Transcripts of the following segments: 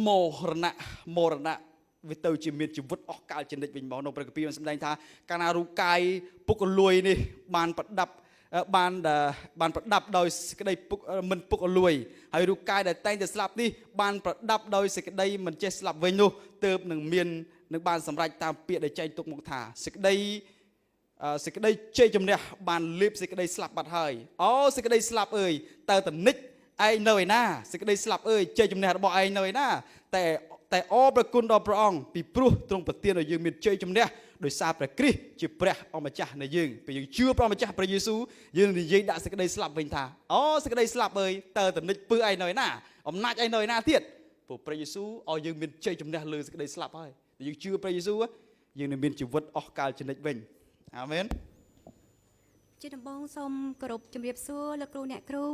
មរណៈមរណៈវាទៅជាមានជីវិតអស់កលជានិច្ចវិញមកនៅព្រះគម្ពីរបានសម្ដែងថាកាលណារូបកាយពុករលួយនេះបានប្រដាប់បានបានប្រដាប់ដោយសេចក្តីពុកមិនពុករលួយហើយរូបកាយដែលតែងតែស្លាប់នេះបានប្រដាប់ដោយសេចក្តីមិនចេះស្លាប់វិញនោះទើបនឹងមាននឹងបានសម្រេចតាមពាក្យដែលចែងទុកមកថាសេចក្តីសេចក្តីជ័យជំនះបានលេបសេចក្តីស្លាប់បាត់ហើយអូសេចក្តីស្លាប់អើយតើតនិចឯងនៅឯណាសេចក្តីស្លាប់អើយជ័យជំនះរបស់ឯងនៅឯណាតែតែអរព្រះគុណដល់ព្រះអង្គពីព្រោះទ្រង់ប្រទានឲ្យយើងមានជ័យជំនះដោយសារព្រះគ្រីស្ទជាព្រះអម្ចាស់នៃយើងពេលយើងជឿព្រះអម្ចាស់ព្រះយេស៊ូវយើងនិយាយដាក់សេចក្តីស្លាប់វិញថាអូសេចក្តីស្លាប់អើយតើតនិចពើឯងនៅឯណាអំណាចឯងនៅឯណាទៀតព្រោះព្រះយេស៊ូវឲ្យយើងមានជ័យជំនះលើសេចក្តីស្លាប់ហើយយើងជឿព្រះយេស៊ូវយើងនឹងមានជីវិតអស់កលជានិច្ចវិញអាមែន ជាដំបូងសូមគោរពជំរាបសួរលោកគ្រូអ្នកគ្រូ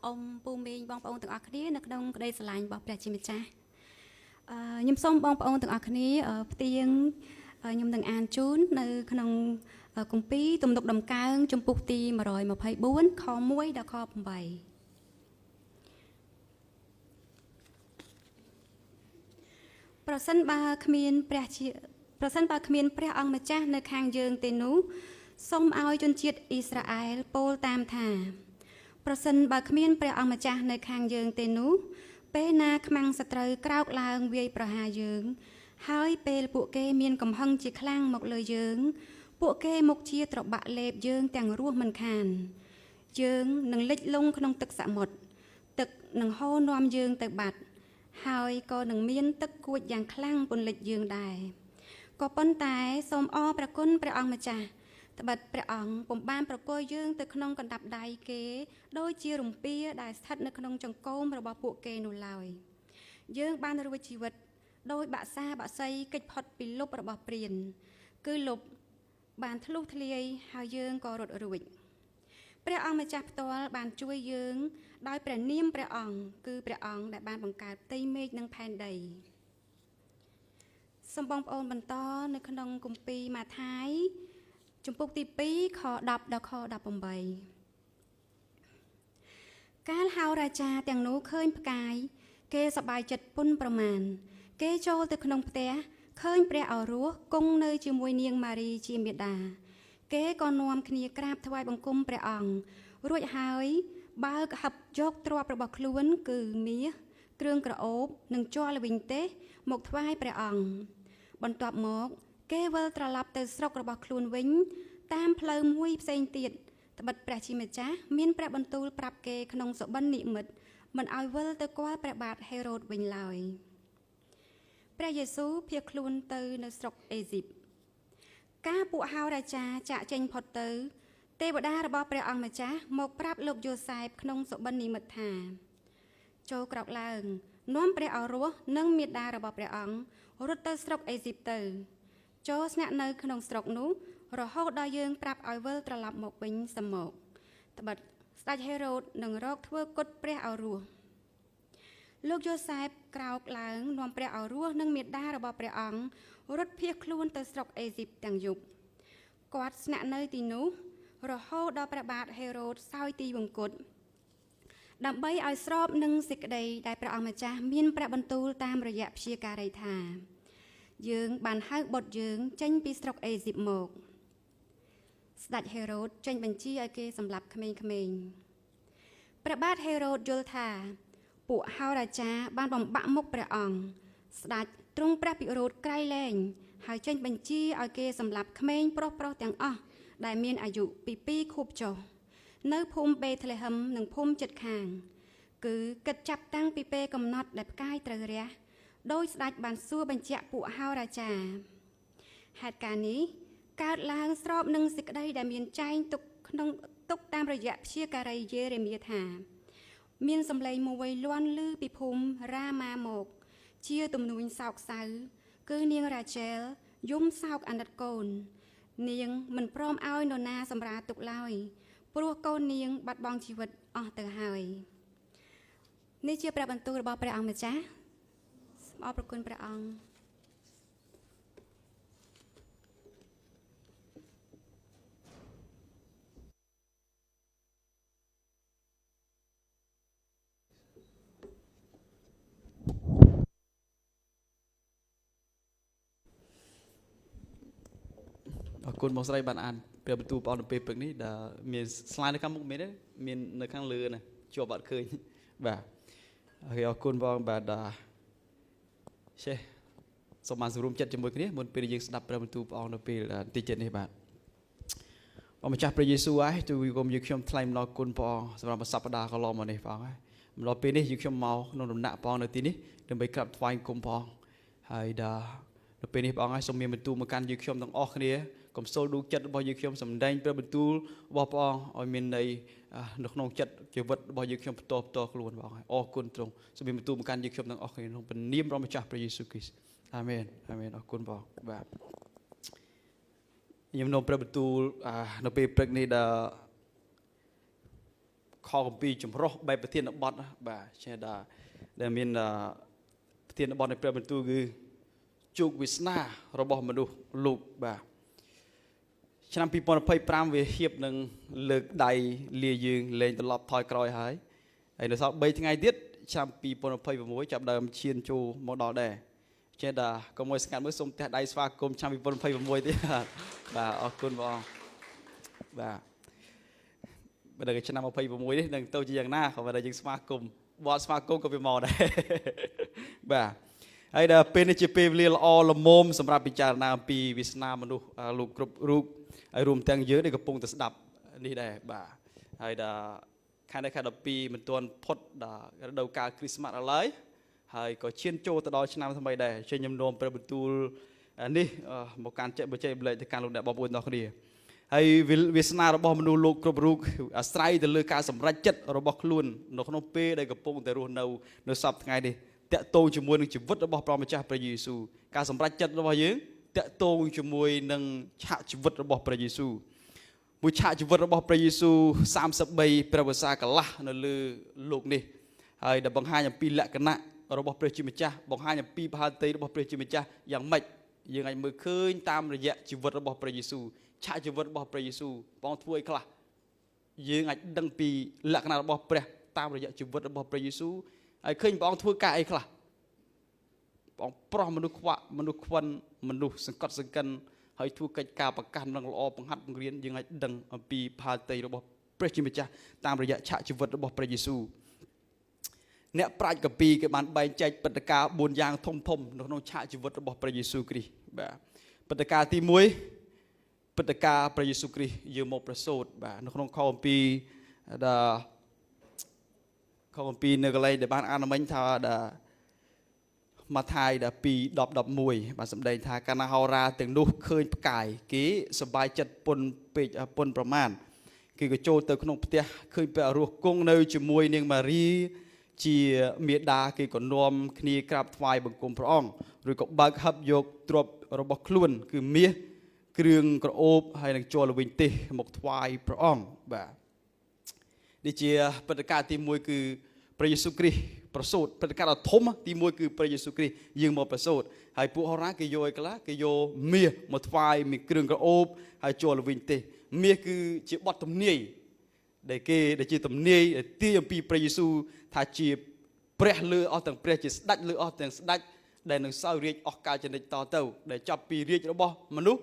អ៊ំពូមីងបងប្អូនទាំងអស់គ្នានៅក្នុងក្តីស្រឡាញ់របស់ព្រះជាម្ចាស់អឺខ្ញុំសូមបងប្អូនទាំងអស់គ្នាផ្ទៀងខ្ញុំនឹងអានជូននៅក្នុងគម្ពីរទំនុកដំកើងជំពូកទី124ខ1ដល់ខ8ប្រសិនបើគ្មានព្រះជាប្រសិនបើគ្មានព្រះអង្គម្ចាស់នៅខាងយើងទេនោះសូមឲ្យជនជាតិអ៊ីស្រាអែលពោលតាមថាប្រសិនបើគ្មានព្រះអង្គម្ចាស់នៅខាងយើងទេនោះពេលណាខ្មាំងសត្រូវក្រោកឡើងវាយប្រហារយើងហើយពេលពួកគេមានកំហឹងជាខ្លាំងមកលើយើងពួកគេមុខជាត្របាក់លេបយើងទាំងរស់មិនខានយើងនឹងលិចលង់ក្នុងទឹកសមុទ្រទឹកនឹងហូរនាំយើងទៅបាត់ហើយក៏នឹងមានទឹកគួចយ៉ាងខ្លាំងពន្លិចយើងដែរក៏ប៉ុន្តែសូមអរព្រះគុណព្រះអង្គម្ចាស់ត្បិតព្រះអង្គពុំបានប្រគល់យើងទៅក្នុងកណ្ដាប់ដៃគេដូចជារំពាដែលស្ថិតនៅក្នុងចង្កូមរបស់ពួកគេនោះឡើយយើងបានរួចជីវិតដោយបាក់សាបាក់សីគេចផុតពីលុបរបស់ព្រានគឺលុបបានធ្លុះធ្លាយហើយយើងក៏រត់រួចព្រះអង្គម្ចាស់ផ្ទាល់បានជួយយើងដោយព្រះនាមព្រះអង្គគឺព្រះអង្គដែលបានបង្កើតផ្ទៃមេឃនិងផែនដីសូមបងប្អូនបន្តនៅក្នុងគម្ពីរម៉ាថាយជំពូកទី2ខ10ដល់ខ18កាលហោរាចាទាំងនោះឃើញផ្កាយគេសប្បាយចិត្តពុនប្រមាណគេចូលទៅក្នុងផ្ទះឃើញព្រះឱរសគង់នៅជាមួយនាងម៉ារីជាមេដាគេក៏នាំគ្នាក្រាបថ្វាយបង្គំព្រះអង្គរួចហើយបើកហឹបយកទ្រព្យរបស់ខ្លួនគឺមាសគ្រឿងក្រអូបនិងជ័រល្វីងទេសមកថ្វាយព្រះអង្គបន្ទាប់មកគេវិលត្រឡប់ទៅស្រុករបស់ខ្លួនវិញតាមផ្លូវមួយផ្សេងទៀតត្បិតព្រះជាម្ចាស់មានព្រះបន្ទូលប្រាប់គេក្នុងសុបិននិមិត្តមិនឲ្យវិលទៅគាល់ព្រះបាទហេរ៉ូតវិញឡើយព្រះយេស៊ូវភៀសខ្លួនទៅនៅស្រុកអេស៊ីបកាលពួកហោរាចាចាក់ចេញផុតទៅទេវតារបស់ព្រះអង្គម្ចាស់មកប្រាប់លោកយូសែបក្នុងសុបិននិមិត្តថាចូលក្រោកឡើងនាំព្រះឱរសនិងមេដារបស់ព្រះអង្គរត់ទៅស្រុកអេស៊ីបទៅចូលស្នាក់នៅក្នុងស្រុកនោះរហូតដល់យើងប្រាប់ឲ្យវិលត្រឡប់មកវិញសមកត្បិតស្ដេចហេរ៉ូតនឹងរកធ្វើគុតព្រះឱរសលោកយូសែបក្រោកឡើងនាំព្រះឱរសនិងមេដារបស់ព្រះអង្គរត់ភៀសខ្លួនទៅស្រុកអេស៊ីបទាំងយប់គាត់ស្នាក់នៅទីនោះរហូតដល់ព្រះបាទហេរ៉ូតសោយទីវង្គតដើម្បីឲ្យស្របនឹងសេចក្តីដែលព្រះអង្គម្ចាស់មានព្រះបន្ទូលតាមរយៈព្យាការីថាយើងបានហៅបុត្រយើងចេញពីស្រុកអេស៊ីបមកស្ដេចហេរ៉ូតចេញបញ្ជាឲ្យគេសម្លាប់ក្មេងៗព្រះបាទហេរ៉ូតយល់ថាពួកហោរាចាបានបំបាក់មុខព្រះអង្គស្ដេចទ្រង់ព្រះពិរោធក្រៃលែងហើយចេញបញ្ជាឲ្យគេសម្លាប់ក្មេងប្រុសៗទាំងអស់ដែលមានអាយុពី2ខួបចុះនៅភូមិបេថ្លេហឹមនិងភូមិជិតខាងគឺគិតចាប់តាំងពីពេលកំណត់ដែលផ្កាយត្រូវរះដោយស្ដេចបានសួរបញ្ជាក់ពួកហោរាចាហេតុការណ៍នេះកើតឡើងស្របនឹងសេចក្តីដែលមានចែងទុកក្នុងទុកតាមរយៈព្យាការីយេរេមៀថាមានសម្លេងមួយលាន់ឮពីភូមិរ៉ាម៉ាមកជាទំនួញសោកសៅគឺនាងរ៉ាជែលយំសោកអាណិតកូននាងមិនព្រមឲ្យនរណាសម្រាលទុកឡើយព្រោះកូននាងបាត់បង់ជីវិតអស់ទៅហើយនេះជាព្រះបន្ទូលរបស់ព្រះអង្គម្ចាស់សូមអរព្រគុណព្រះអង្គ គុណបងស្រីបានអានព្រះបន្ទូលព្រះអង្គនៅពេលព្រឹកនេះដែលមាន slide នៅខាងមុខមានទេមាននៅខាងលើណាជាប់អត់ឃើញបាទហើយអរគុណបងបាទដល់ចេះសូមបានសង្រួមចិត្តជាមួយគ្នាមុនពេលយើងស្ដាប់ព្រះបន្ទូលព្រះអង្គនៅពេលបន្តិចទៀតនេះបាទបងម្ចាស់ព្រះយេស៊ូវហើយទូគុំយើងខ្ញុំថ្លែងអំណរគុណព្រះអង្គសម្រាប់មួយសប្តាហ៍កន្លងមកនេះព្រះអង្គហើយមកដល់ពេលនេះយើងខ្ញុំមកក្នុងដំណាក់ព្រះអង្គនៅទីនេះដើម្បីក្រាបថ្វាយគុំព្រះអង្គហើយដល់នៅពេលនេះព្រះអង្គហើយសូមមានបន្ទូលមកកាន់យើងខ្ញុំទាំងអស់គ្នាកុំសូលដួងចិត្តរបស់យើងខ្ញុំសម្ដែងព្រះបន្ទូលរបស់ព្រះអង្គឲ្យមានន័យនៅក្នុងចិត្តជីវិតរបស់យើងខ្ញុំផ្ទាល់ផ្ទាល់ខ្លួនព្រះអង្គហើយអរគុណទ្រង់សូមមានបន្ទូលមកកាន់យើងខ្ញុំទាំងអស់គ្នាក្នុងព្រះនាមរបស់ម្ចាស់ព្រះយេស៊ូវគ្រីស្ទអាមែនអាមែនអរគុណព្រះអង្គបាទខ្ញុំនាំព្រះបន្ទូលនៅពេលព្រឹកនេះដល់ខគម្ពីរចម្រុះបែបប្រធានបទបាទចេះដល់ដែលមានប្រធានបទនៃព្រះបន្ទូលគឺជោគវាសនារបស់មនុស្សលោកបាទឆ្នាំ2025វាហៀបនឹងលើកដៃលាយើងលែងត្រឡប់ថយក្រោយហើយហើយនៅសល់3ថ្ងៃទៀតឆ្នាំ2026ចាប់ដើមឈានចូលមកដល់ដែរចេះដល់កុំឲ្យស្ងាត់មើលសូមទះដៃស្វាគមន៍ឆ្នាំ2026ទៀតបាទអរគុណបងបាទបើដល់ឆ្នាំ26នេះនឹងទៅជាយ៉ាងណាក៏បើដល់យើងស្វាគមន៍បត់ស្វាគមន៍ក៏វាមកដែរបាទហើយដល់ពេលនេះជាពេលវេលាល្អល្មមសម្រាប់ពិចារណាអំពីវាសនាមនុស្សលោកគ្រប់រូបហើយរួមទាំងយើងដែលកំពុងតែស្ដាប់នេះដែរបាទហើយដល់ខែនេះខែ12មិនទាន់ផុតដល់រដូវកាលគ្រីស្មាស់ដល់ឡើយហើយក៏ឈានចូលទៅដល់ឆ្នាំថ្មីដែរចេញខ្ញុំនាំព្រះបន្ទូលនេះមកកាន់ចែកបច្ចេកប្លែកទៅកាន់លោកអ្នកបងប្អូនទាំងគ្នាហើយវាសនារបស់មនុស្សលោកគ្រប់រូបអាស្រ័យទៅលើការសម្រេចចិត្តរបស់ខ្លួននៅក្នុងពេលដែលកំពុងតែរស់នៅនៅសប្តាហ៍ថ្ងៃនេះតាក់ទងជាមួយនឹងជីវិតរបស់ព្រះម្ចាស់ព្រះយេស៊ូវការសម្រេចចិត្តរបស់យើងតាក់ទងជាមួយនឹងឆាកជីវិតរបស់ព្រះយេស៊ូវមួយឆាកជីវិតរបស់ព្រះយេស៊ូវ33ព្រះវស្សាកន្លះនៅលើលោកនេះហើយដែលបង្ហាញអំពីលក្ខណៈរបស់ព្រះជាម្ចាស់បង្ហាញអំពីផាតីរបស់ព្រះជាម្ចាស់យ៉ាងម៉េចយើងអាចមើលឃើញតាមរយៈជីវិតរបស់ព្រះយេស៊ូវឆាកជីវិតរបស់ព្រះយេស៊ូវបងធ្វើអីខ្លះយើងអាចដឹងពីលក្ខណៈរបស់ព្រះតាមរយៈជីវិតរបស់ព្រះយេស៊ូវហើយឃើញព្រះអង្គធ្វើការអីខ្លះព្រះអង្គប្រោះមនុស្សខ្វាក់មនុស្សខ្វិនមនុស្សសង្កត់សង្កិនហើយធ្វើកិច្ចការប្រកាសនឹងល្អបង្ហាត់បង្រៀនយើងអាចដឹងអំពីផាតីរបស់ព្រះជាម្ចាស់តាមរយៈឆាកជីវិតរបស់ព្រះយេស៊ូវអ្នកប្រាជ្ញកាពីគេបានបែងចែកព្រឹត្តិការណ៍4យ៉ាងធំធំនៅក្នុងឆាកជីវិតរបស់ព្រះយេស៊ូវគ្រីស្ទបាទព្រឹត្តិការណ៍ទី1ព្រឹត្តិការណ៍ព្រះយេស៊ូវគ្រីស្ទយើងមកប្រសូតបាទនៅក្នុងខអំពីដល់ខអំពីនៅកន្លែងដែលបានអានមិញថាដល់ម៉ាថាយដល់2 10 11បាទសម្ដែងថាកាលណាហោរាទាំងនោះឃើញផ្កាយគេសប្បាយចិត្តពុនពេកពុនប្រមាណគេក៏ចូលទៅក្នុងផ្ទះឃើញព្រះរស់គង់នៅជាមួយនាងម៉ារីជាមេដាគេក៏នាំគ្នាក្រាបថ្វាយបង្គំព្រះអង្គឬក៏បើកហឹបយកទ្រព្យរបស់ខ្លួនគឺមាសគ្រឿងក្រអូបហើយនឹងជ័រល្វីងទេសមកថ្វាយព្រះអង្គបាទនេះជាព្រឹត្តិការណ៍ទី1គឺព្រះយេស៊ូវគ្រីស្ទប្រសូតព្រឹត្តិការណ៍ដ៏ធំទី1គឺព្រះយេស៊ូវគ្រីស្ទយើងមកប្រសូតហើយពួកហោរាគេយកអីខ្លះគេយកមាសមកថ្វាយមានគ្រឿងក្រអូបហើយជ័រល្វីងទេសមាសគឺជាបទទំនាយដែលគេដែលជាទំនាយទាយអំពីព្រះយេស៊ូវថាជាព្រះលើអស់ទាំងព្រះជាស្ដេចលើអស់ទាំងស្ដេចដែលនឹងសោយរាជអស់កាលចនិចតទៅដែលចាប់ពីរាជរបស់មនុស្ស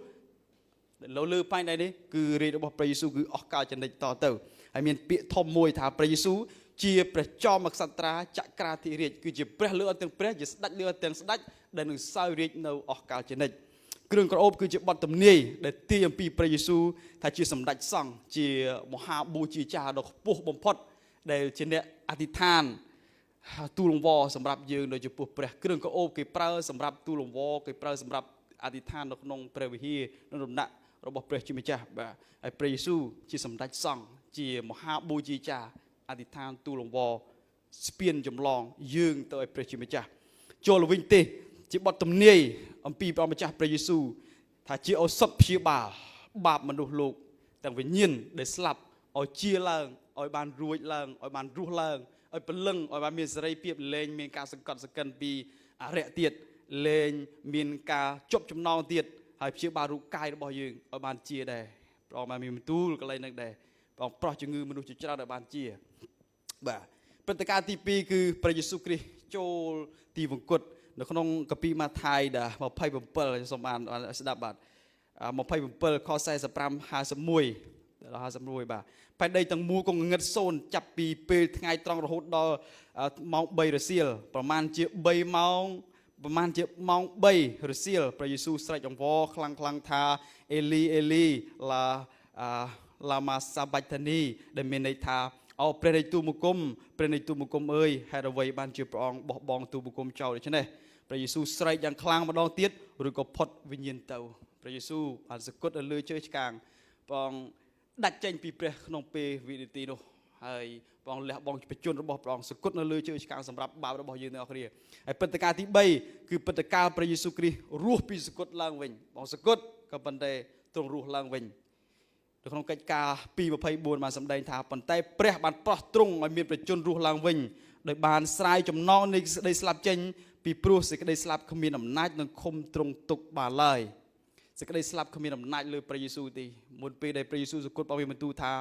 ដែលលើផែនដីនេះគឺរាជរបស់ព្រះយេស៊ូវគឺអស់កាលចនិចតទៅហើយមានពាក្យធំមួយថាព្រះយេស៊ូវជាព្រះចមក្សត្រាចក្រាធិរាជគឺជាព្រះលើអស់ទាំងព្រះជាស្ដេចលើអស់ទាំងស្ដេចដែលនឹងសោយរាជនៅអស់កាលចនិចគ្រឿងក្រអូបគឺជាបទទំនាយដែលទាយអំពីព្រះយេស៊ូវថាជាសម្ដេចសង្ឃជាមហាបូជាចារដ៏ខ្ពស់បំផុតដែលជាអ្នកអធិដ្ឋានទូលអង្វរសម្រាប់យើងនៅចំពោះព្រះគ្រឿងក្រអូបគេប្រើសម្រាប់ទូលអង្វរគេប្រើសម្រាប់អធិដ្ឋាននៅក្នុងព្រះវិហារនៅដំណាក់របស់ព្រះជាម្ចាស់បាទហើយព្រះយេស៊ូវជាសម្ដេចសង្ឃជាមហាបូជាចារអធិដ្ឋានទូលអង្វរស្ពានចម្លងយើងទៅឲ្យព្រះជាម្ចាស់ចូលវិញទេសជាបទទំនាយអំពីព្រះម្ចាស់ព្រះយេស៊ូវថាជាឱសថព្យាបាលបាបមនុស្សលោកទាំងវិញ្ញាណដែលស្លាប់ឲ្យជាឡើងឲ្យបានរួចឡើងឲ្យបានរស់ឡើងឲ្យពលឹងឲ្យបានមានសេរីភាពលែងមានការសង្កត់សង្កិនពីអរិយទៀតលែងមានការជប់ចំណងទៀតហើយព្យាបាលរូបកាយរបស់យើងឲ្យបានជាដែរព្រះអង្គបានមានបន្ទូលកន្លែងហ្នឹងដែរព្រះអង្គប្រោះជំងឺមនុស្សជាច្រើនឲ្យបានជាបាទព្រឹត្តិការណ៍ទី2គឺព្រះយេស៊ូវគ្រីស្ទចូលទីវង្គតនៅក្នុងកាពីម៉ាថាយដែល27សូមបានស្ដាប់បាទ 27ខ45 51ដល់51បាទផែនដីទាំងមូលក៏ងងឹតសូន្យចាប់ពីពេលថ្ងៃត្រង់រហូតដល់ម៉ោង3រសៀលប្រមាណជា3ម៉ោងប្រមាណជាម៉ោង3រសៀលព្រះយេស៊ូវស្រែកអង្វរខ្លាំងខ្លាំងថាអេលីអេលីឡាឡាម៉ាសាបាច់តានីដែលមានន័យថាអោព្រះនៃទូលបង្គំព្រះនៃទូលបង្គំអើយហេតុអ្វីបានជាព្រះអង្គបោះបង់ទូលបង្គំចោលដូច្នេះព្រះយេស៊ូវស្រែកយ៉ាងខ្លាំងម្ដងទៀតឬក៏ផុតវិញ្ញាណទៅព្រះយេស៊ូវបានសគត់នៅលើជើងឆ្កាងព្រះអង្គដាច់ចេញពីព្រះក្នុងពេលវិនាទីនោះហើយព្រះអង្គលះបង់បជនរបស់ព្រះអង្គសគត់នៅលើជើងឆ្កាងសម្រាប់បាបរបស់យើងទាំងអស់គ្នាហើយព្រឹត្តិការណ៍ទី3គឺព្រឹត្តិការណ៍ព្រះយេស៊ូវគ្រីស្ទរស់ពីសគត់ឡើងវិញបងសគត់ក៏ប៉ុន្តែទ្រង់រស់ឡើងវិញនៅក្នុងកិច្ចការ2:24បានសម្ដែងថាប៉ុន្តែព្រះបានប្រោះទ្រង់ឲ្យមានប្រជញ្ញរស់ឡើងវិញដោយបានស្រាយចំណងនៃសេចក្តីស្លាប់ចេញពីព្រោះសេចក្តីស្លាប់គ្មានអំណាចនឹងឃុំទ្រង់ទុកបានឡើយសេចក្តីស្លាប់គ្មានអំណាចលើព្រះយេស៊ូវទេមុនពេលដែលព្រះយេស៊ូវសគត់ព្រះបន្ទូលថា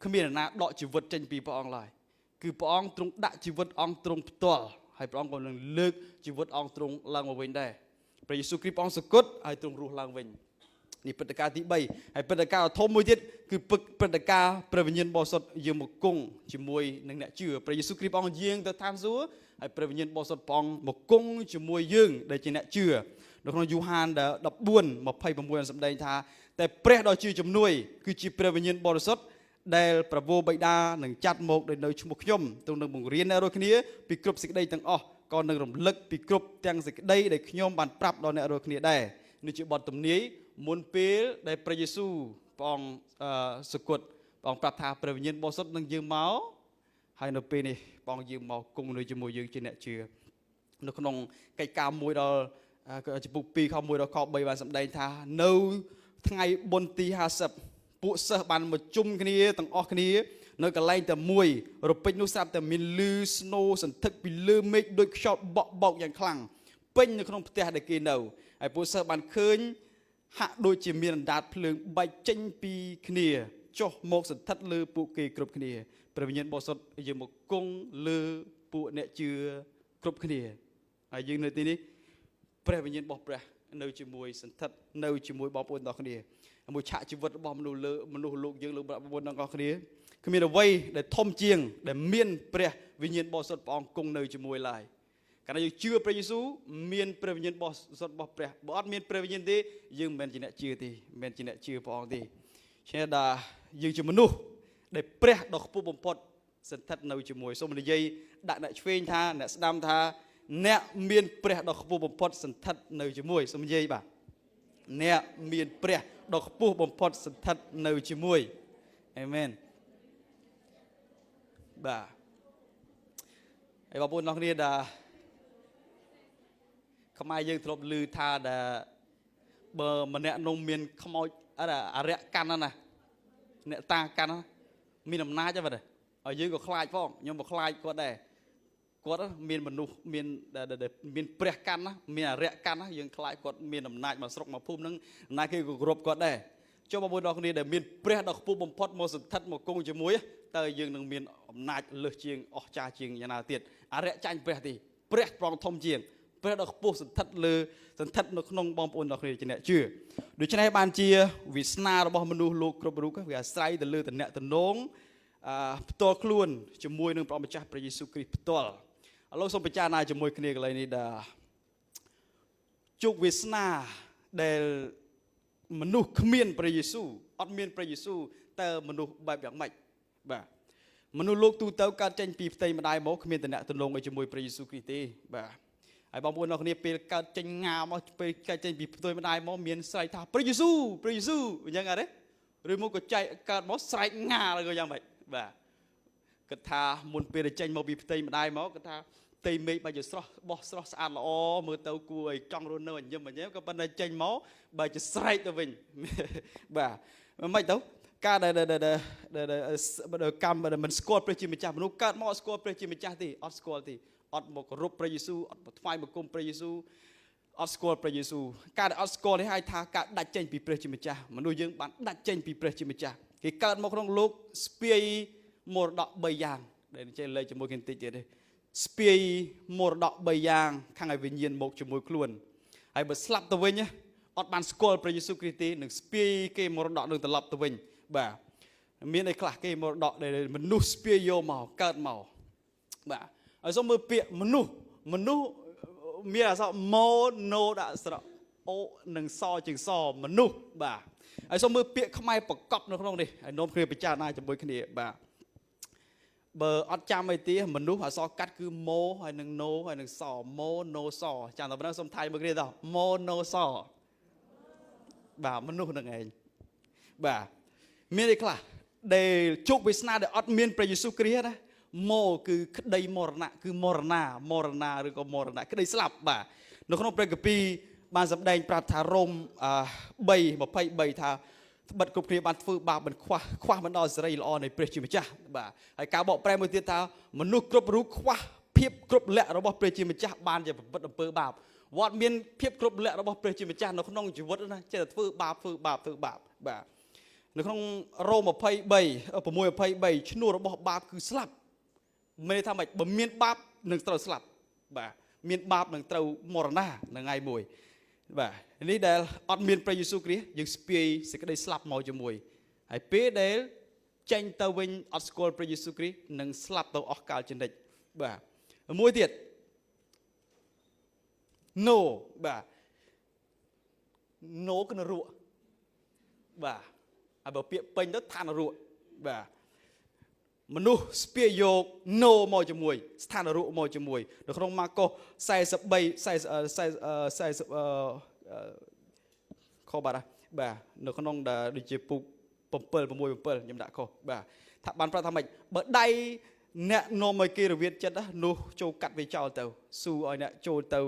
គ្មាននរណាដកជីវិតចេញពីព្រះអង្គឡើយគឺព្រះអង្គទ្រង់ដាក់ជីវិតអង្គទ្រង់ផ្ទាល់ហើយព្រះអង្គក៏នឹងលើកជីវិតអង្គទ្រង់ឡើងមកវិញដែរព្រះយេស៊ូវគ្រីស្ទព្រះអង្គសគត់ហើយទ្រង់រស់ឡើងវិញនេះព្រឹត្តិការណ៍ទី3ហើយព្រឹត្តិការណ៍ធំមួយទៀតគឺព្រឹត្តិការណ៍ព្រះវិញ្ញាណបរិសុទ្ធយាងមកគង់ជាមួយនឹងអ្នកជឿព្រះយេស៊ូវគ្រីស្ទព្រះអង្គយាងទៅឋានសួគ៌ហើយព្រះវិញ្ញាណបរិសុទ្ធព្រះអង្គមកគង់ជាមួយយើងដែលជាអ្នកជឿនៅក្នុងយូហាន14:26សម្ដែងថាតែព្រះដ៏ជាជំនួយគឺជាព្រះវិញ្ញាណបរិសុទ្ធដែលព្រះវរបិតានឹងចាត់មកដោយនៅឈ្មោះខ្ញុំទ្រង់នឹងបង្រៀនអ្នករាល់គ្នាពីគ្រប់សេចក្តីទាំងអស់ក៏នឹងរំលឹកពីគ្រប់ទាំងសេចក្តីដែលខ្ញុំបានប្រាប់ដល់អ្នករាល់គ្នាដែរនេះជាបទទំនាយមុនពេលដែលព្រះយេស៊ូវព្រះអង្គសគត់ព្រះអង្គប្រាប់ថាព្រះវិញ្ញាណបរិសុទ្ធនឹងយាងមកហើយនៅពេលនេះព្រះអង្គយាងមកគង់នៅជាមួយយើងជាអ្នកជឿនៅក្នុងកិច្ចការ1ដល់ចំពុក2ខ1ដល់ខ3បានសម្ដែងថានៅថ្ងៃបុណ្យទី50ពួកសិស្សបានមកជុំគ្នាទាំងអស់គ្នានៅកន្លែងតែមួយរពេចនោះស្រាប់តែមានលឺស្នូសន្ធឹកពីលើមេឃដូចខ្យល់បក់បោកយ៉ាងខ្លាំងពេញនៅក្នុងផ្ទះដែលគេនៅហើយពួកសិស្សបានឃើញហាក់ដូចជាមានអណ្ដាតភ្លើងបែកចេញពីគ្នាចុះមកសន្ធិដ្ឋលើពួកគេគ្រប់គ្នាព្រះវិញ្ញាណបរិសុទ្ធយើងមកគង់លើពួកអ្នកជឿគ្រប់គ្នាហើយយើងនៅទីនេះព្រះវិញ្ញាណរបស់ព្រះនៅជាមួយសន្ធិដ្ឋនៅជាមួយបងប្អូនទាំងគ្នាមួយឆាកជីវិតរបស់មនុស្សលើមនុស្សលោកយើងលើបងប្អូនទាំងអស់គ្នាគ្មានអ្វីដែលធំជាងដែលមានព្រះវិញ្ញាណបរិសុទ្ធព្រះអង្គគង់នៅជាមួយឡើយកាលណាយើងជឿព្រះយេស៊ូវមានព្រះវិញ្ញាណបរិសុទ្ធរបស់ព្រះបើអត់មានព្រះវិញ្ញាណទេយើងមិនមែនជាអ្នកជឿទេមិនមែនជាអ្នកជឿព្រះអង្គទេឆេដាយើងជាមនុស្សដែលព្រះដ៏ខ្ពស់បំផុតសន្ធិដ្ឋនៅជាមួយសូមនិយាយដាក់អ្នកឆ្វេងថាអ្នកស្ដាំថាអ្នកមានព្រះដ៏ខ្ពស់បំផុតសន្ធិដ្ឋនៅជាមួយសូមនិយាយបាទអ្នកមានព្រះដ៏ខ្ពស់បំផុតសន្ធិដ្ឋនៅជាមួយអាមែនបាទហើយបងប្អូនទាំងគ្នាដែលខ្មែរយើងធ្លាប់ឮថាដែលបើម្នាក់នោះមានខ្មោចអរិយកាន់ណាអ្នកតាកាន់មានអំណាចហ្នឹងបាទហើយយើងក៏ខ្លាចផងខ្ញុំក៏ខ្លាចគាត់ដែរគាត់មានមនុស្សមានមានព្រះកាន់ណាមានអរិយកាន់ណាយើងខ្លាចគាត់មានអំណាចមកស្រុកមកភូមិហ្នឹងណាគេក៏គោរពគាត់ដែរចុះបងប្អូនទាំងគ្នាដែលមានព្រះដ៏ខ្ពស់បំផុតមកសន្ធិដ្ឋមកគង់ជាមួយតើយើងនឹងមានអំណាចលើសជាងអស្ចារ្យជាងយ៉ាងណាទៀតអរិយចាញ់ព្រះទេព្រះប្រងធំជាងព្រះដ៏ខ្ពស់សន្ធិដ្ឋលើសន្ធិដ្ឋនៅក្នុងបងប្អូនទាំងគ្នាជាអ្នកជឿដូច្នេះបានជាវាសនារបស់មនុស្សលោកគ្រប់រូបវាអាស្រ័យទៅលើតំណែងផ្ទាល់ខ្លួនជាមួយនឹងព្រះម្ចាស់ព្រះយេស៊ូវគ្រីស្ទផ្ទាល់ឥឡូវសូមពិចារណាជាមួយគ្នាកន្លែងនេះដែលជោគវាសនាដែលមនុស្សគ្មានព្រះយេស៊ូវអត់មានព្រះយេស៊ូវតើមនុស្សបែបយ៉ាងម៉េចបាទមនុស្សលោកទូទៅកើតចេញពីផ្ទៃម្ដាយមកគ្មានតំណែងអីជាមួយព្រះយេស៊ូវគ្រីស្ទទេបាទហើយបងប្អូនអ្នកគ្នាពេលកើតចេញងាមកពេលកើតចេញពីផ្ទៃម្ដាយមកមានស្រែកថាព្រះយេស៊ូវព្រះយេស៊ូវអញ្ចឹងអត់ទេឬមកក៏ចែកកើតមកស្រែកងាឬក៏យ៉ាងម៉េចបាទគាត់ថាមុនពេលដែលចេញមកពីផ្ទៃម្ដាយមកគាត់ថាផ្ទៃមេឃបែបជាស្រស់បោះស្រស់ស្អាតល្អមើលទៅគួរឲ្យចង់រស់នៅញញឹមញញឹមក៏ប៉ុន្តែចេញមកបែបជាស្រែកទៅវិញបាទមិនទៅការដែលដែលកម្មដែលមិនស្គាល់ព្រះជាម្ចាស់មនុស្សកើតមកអត់ស្គាល់ព្រះជាម្ចាស់ទេអត់ស្គាល់ទេអត់មកគោរពព្រះយេស៊ូវអត់មកថ្វាយបង្គំព្រះយេស៊ូវអត់ស្គាល់ព្រះយេស៊ូវការដែលអត់ស្គាល់នេះហៅថាការដាច់ចេញពីព្រះជាម្ចាស់មនុស្សយើងបានដាច់ចេញពីព្រះជាម្ចាស់គេកើតមកក្នុងលោកស្ពាយមរតក3យ៉ាងដែលចេះលេខជាមួយគ្នាតិចទៀតទេស្ពាយមរតក3យ៉ាងខាងឲ្យវិញ្ញាណមកជាមួយខ្លួនហើយបើស្លាប់ទៅវិញ អត់បានស្គាល់ព្រះយេស៊ូវគ្រីស្ទទេនឹងស្ពាយគេមរតកនឹងត្រឡប់ទៅវិញបាទមានអីខ្លះគេមរតកដែលមនុស្សស្ពាយយកមកកើតមកបាទហើយសូមមើលពាក្យមនុស្សមនុស្សមានអក្សរម៉ូណូដាក់ស្រៈអូនិងសជាងសមនុស្សបាទហើយសូមមើលពាក្យខ្មែរប្រកបនៅក្នុងនេះហើយនាំគ្នាពិចារណាជាមួយគ្នាបាទបើអត់ចាំអីទេមនុស្សអក្សរកាត់គឺម៉ូហើយនឹងណូហើយនឹងសម៉ូណូសចាំតែប៉ុណ្ណឹងសូមថៃមើលគ្នាតោះម៉ូណូសបាទមនុស្សនឹងឯងបាទមានអីខ្លះដែលជោគវាសនាដែលអត់មានព្រះយេស៊ូវគ្រីស្ទណាម៉ូគឺក្តីមរណៈគឺមរណាមរណាឬក៏មរណៈក្តីស្លាប់បាទនៅក្នុងព្រះគម្ពីរបានសម្ដែងប្រាប់ថារ៉ូម3:23ថាត្បិតគ្រប់គ្នាបានធ្វើបាបមិនខ្វះខ្វះមិនដល់សេរីល្អនៃព្រះជាម្ចាស់បាទហើយការបកប្រែមួយទៀតថាមនុស្សគ្រប់រូបខ្វះភាពគ្រប់លក្ខរបស់ព្រះជាម្ចាស់បានជាប្រព្រឹត្តអំពើបាបវត្តមានភាពគ្រប់លក្ខរបស់ព្រះជាម្ចាស់នៅក្នុងជីវិតណាចេះតែធ្វើបាបធ្វើបាបធ្វើបាបបាទនៅក្នុងរ៉ូម23 6:23ឈ្នួលរបស់បាបគឺស្លាប់មានន័យថាម៉េចបើមានបាបនឹងត្រូវស្លាប់បាទមានបាបនឹងត្រូវមរណៈនៅថ្ងៃមួយបាទនេះដែលអត់មានព្រះយេស៊ូវគ្រីស្ទយើងស្ពាយសេចក្តីស្លាប់មកជាមួយហើយពេលដែលចេញទៅវិញអត់ស្គាល់ព្រះយេស៊ូវគ្រីស្ទនឹងស្លាប់ទៅអស់កលជានិច្ចបាទមួយទៀត no បាទ no គឺនរកបាទហើយបើពាក្យពេញទៅឋាននរកបាទមនុស្សស្ពាយយក no មកជាមួយស្ថាននរកមកជាមួយនៅក្នុងម៉ាកុស43 40 40ខបាទបាទនៅក្នុងដូចជាពុក7 6 7ខ្ញុំដាក់ខុសបាទថាបានប្រាប់ថាម៉េចបើដៃអ្នកនាំឲ្យគេរវាតចិត្តនោះចូលកាត់វាចោលទៅស៊ូឲ្យអ្នកចូលទៅ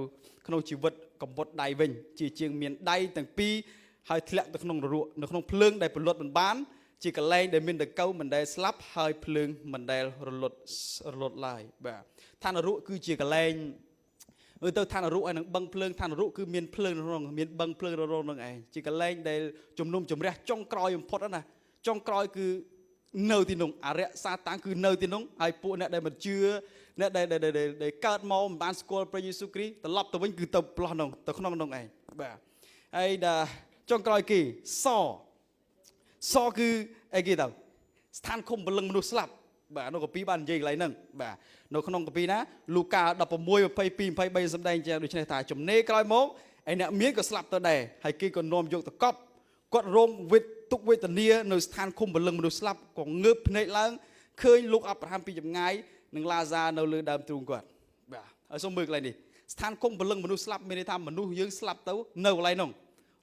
ក្នុងជីវិតកំពុតដៃវិញជាជាងមានដៃទាំងពីរហើយធ្លាក់ទៅក្នុងនរកនៅក្នុងភ្លើងដែលពលត់មិនបានជាកលែងដែលមានតកៅមិនដែលស្លាប់ហើយភ្លើងមិនដែលរលត់រលត់ឡើយបាទឋាននរកគឺជាកលែងមើលទៅឋាននរកហើយនឹងបឹងភ្លើងឋាននរកគឺមានភ្លើងក្នុងមានបឹងភ្លើងរលត់នឹងឯងជាកលែងដែលជំនុំជម្រះចុងក្រោយបំផុតណាចុងក្រោយគឺនៅទីនោះអរិយសាតាំងគឺនៅទីនោះហើយពួកអ្នកដែលមិនជឿអ្នកដែលដែលកើតមកមិនបានស្គាល់ព្រះយេស៊ូវគ្រីស្ទត្រឡប់ទៅវិញគឺទៅផ្លោះនោះទៅក្នុងនោះឯងបាទហើយដល់ចុងក្រោយគេសសគឺអីគេទៅស្ថានឃុំព្រលឹងមនុស្សស្លាប់បាទនៅកាពីបាននិយាយកន្លែងហ្នឹងបាទនៅក្នុងកាពីណាលូកា16 22 23សម្ដែងជាដូច្នេះថាចំណេក្រោយមកឯអ្នកមានក៏ស្លាប់ទៅដែរហើយគេក៏នាំយកទៅកប់គាត់រងវេទទុកវេទនានៅស្ថានឃុំព្រលឹងមនុស្សស្លាប់ក៏ងើបភ្នែកឡើងឃើញលោកអាប់រ៉ាហាំពីចម្ងាយនិងឡាសានៅលើដើមទ្រូងគាត់បាទហើយសូមមើលកន្លែងនេះស្ថានឃុំព្រលឹងមនុស្សស្លាប់មានន័យថាមនុស្សយើងស្លាប់ទៅនៅកន្លែងនោះ